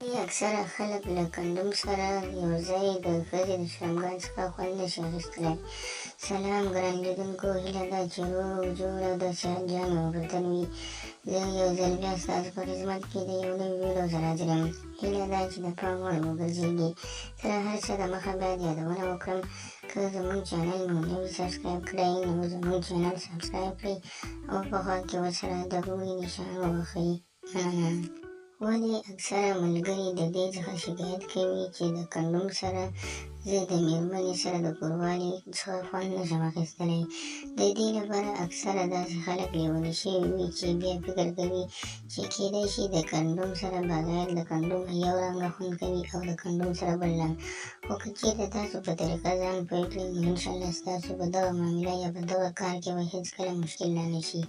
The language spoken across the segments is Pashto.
اکثره خلک له کنډوم سره یو ځای د ښځې د شرمګاه څخه خوند نشي اخیستلی. سلام ګران لیدونکو، هیله ده چې روغ جوړ او د صحت جامې مو پر تن وي. زه یو ځل بیا ستاسو په خدمت کې د یو نوي ویډیو سره حاضر یم. هیله ده چې د پام وړ وګرځېږي. تر هر څه د مخه باید یادونه وکړم، که زموږ چینل مو نه وي سبسکرایب کړی نو زموږ چینل سبسکرایب کړئ او په خوا کې ورسره د غوړي نشان ووهئ. مننه. ولې اکثره ملګري د دې څخه شکایت کوي چې د کنډوم سره زه د میرمنې سره د کوروالي څخه خوند نشم اخیستلی؟ د دې لپاره اکثره داسې خلک لیوني شوي وي چې بیا فکر کوي چې کیدای شي د کنډوم سره بغیر د کنډوم یو رنګه خوند کوي او د کنډوم سره بل رنګ. خو که چیرته تاسو په طریقه ځان پوه کړئ نو انشاءالله ستاسو په دغه معامله یا په دغه کار کې به هیڅکله مشکل رانه شي.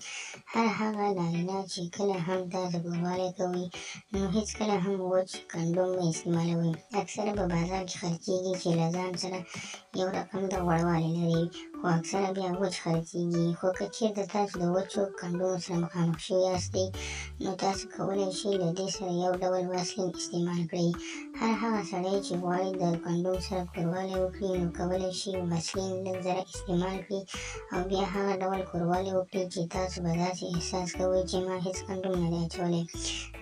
هر هغه نارینه چې کله هم تاسو کوروالی کوئ نو هیڅکله هم وچ کنډوم مه استعمالوئ. اکثره په بازار کې خرڅیږي چې له ځان سره یو رقم د غوړوالی لري، خو اکثره بیا وچ خرڅیږي. خو که چیرته تاسو د وچو کنډومو سره مخامخ شوي یاستئ نو تاسو کولی شئ له دې سره یو ډول واسلین استعمال کړئ. هر هغه سړی چې غواړي د کنډوم سره کوروالی وکړي نو کولی شي واسلین لږ ذره استعمال کړي او بیا هغه ډول کوروالی وکړي چې تاسو به داسې احساس کوئ چې ما هیڅ کنډوم نه دی اچولی.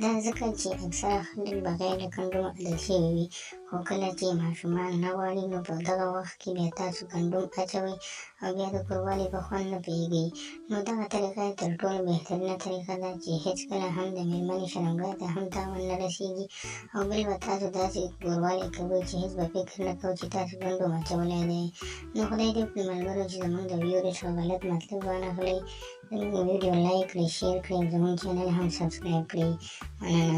دا ځکه چې اکثره خلک بغیر له کنډوم عادت شوي وي، خو کله چې ماشومان نه غواړي نو په دغه وخت کې بیا تاسو کنډوم اچوئ او بیا د کوروالي په خوند نه پوهېږئ. نو دغه طریقه تر ټولو بهترینه طریقه ده چې هیڅکله هم د میرمنې شرمګاه ته هم تاوان نه رسېږي، او بل به تاسو داسې کوروالی کوئ چې هیڅ به فکر نه کوئ چې تاسو کنډوم اچولی دی. نو خدای دې وکړي ملګرو چې زموږ د ویډیو څخه غلط مطلب وانخلئ. زموږ ویډیو لایک کړئ، شیر کړئ او زموږ چینل هم سبسکرایب کړئ. مننه.